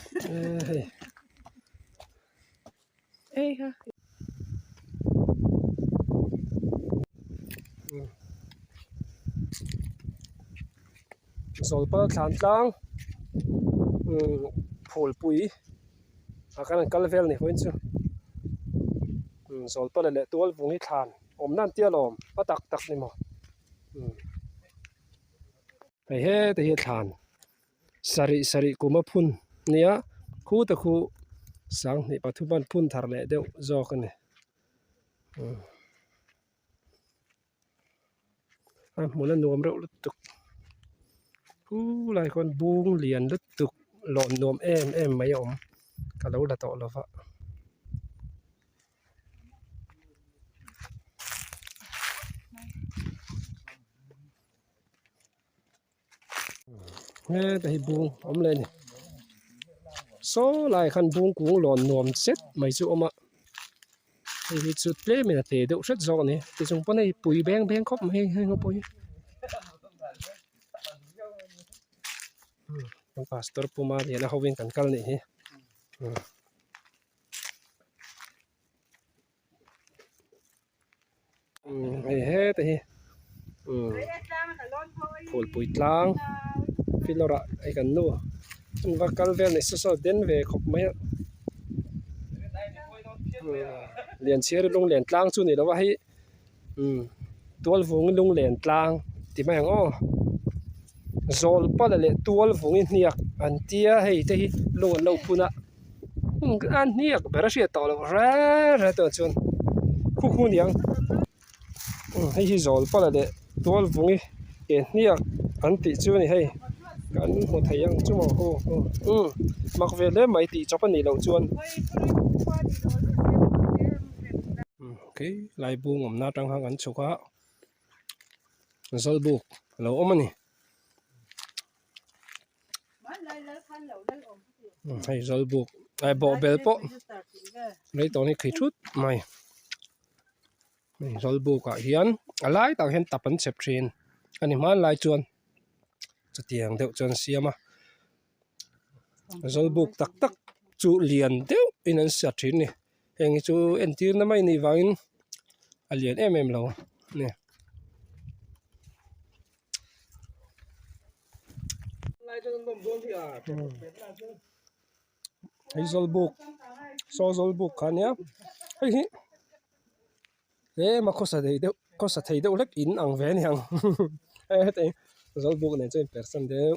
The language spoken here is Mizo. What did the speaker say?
Hei. Zawlpal thlan tlang phulpui ah khan an kal vel ni hawiin chu Zawlpala leh Tualvungi thlan awm nan tia lawm a tak tak ni maw hei hete hi thlan. Sarih sarih kum a phun nia khuta khu sanghnih pathum an phun thar leh deuh zawk a ni a hmun a nuam reuh lutuk khu lai khuan bung lian lutuk lawm nuam em em mai a awm ka lo la tawh lo va. Heta hi bung a awm leh a ni saw lai khan bung kung lawn nuam zet mai chu a awm a hei hi chu tlem in a te deuh hret zawk a ni tichung pawn hei pui beng beng khawp mai hei heng pawh hi kan pastor puma liana hovin kan kal nih hi. Hei heta hi phulpui tlang filawr ah hei kan nu an va kal vel ni saw saw den ve khawp mai a Lianchhiari lunglen tlang chu ni lo a hei Tualvungi lunglen tlang ti mai ang aw Zawlpala leh Tualvungi hniak an tia hei te hi lung an lo phun a. A hniak ber a hriat tawh loh reng reng tawh chuan khu khu niang hei hi zawl pala leh tual vungi ke hniak an tih chu a ni hei kan hmu thei ang chu maw aw umm mak ve hle mai tih chawp a nih loh chuan khi lai bung awmna atang khan kan chhuk a zawlbuk a lo awm a ni. Hei zawlbuk ai bawhbel pawh rei tawh hi khi thut mai hei zawlbuk ah hian a lai tak hian tap an chep thin a ni hmanlai chuan chutiang deuh chuan an siam a zawlbuk tak tak chu lian deuh in an sa thin a ni heng hi chu entir na mai a nih vangin a lian em em lo a ni. Hei zawlbuk saw zawlbuk kha ania hei hi tlem a khawsa thei deuh khawsa thei deuh hlek in ang ve aniang heti zawlbuk nen chuan in persan deuh.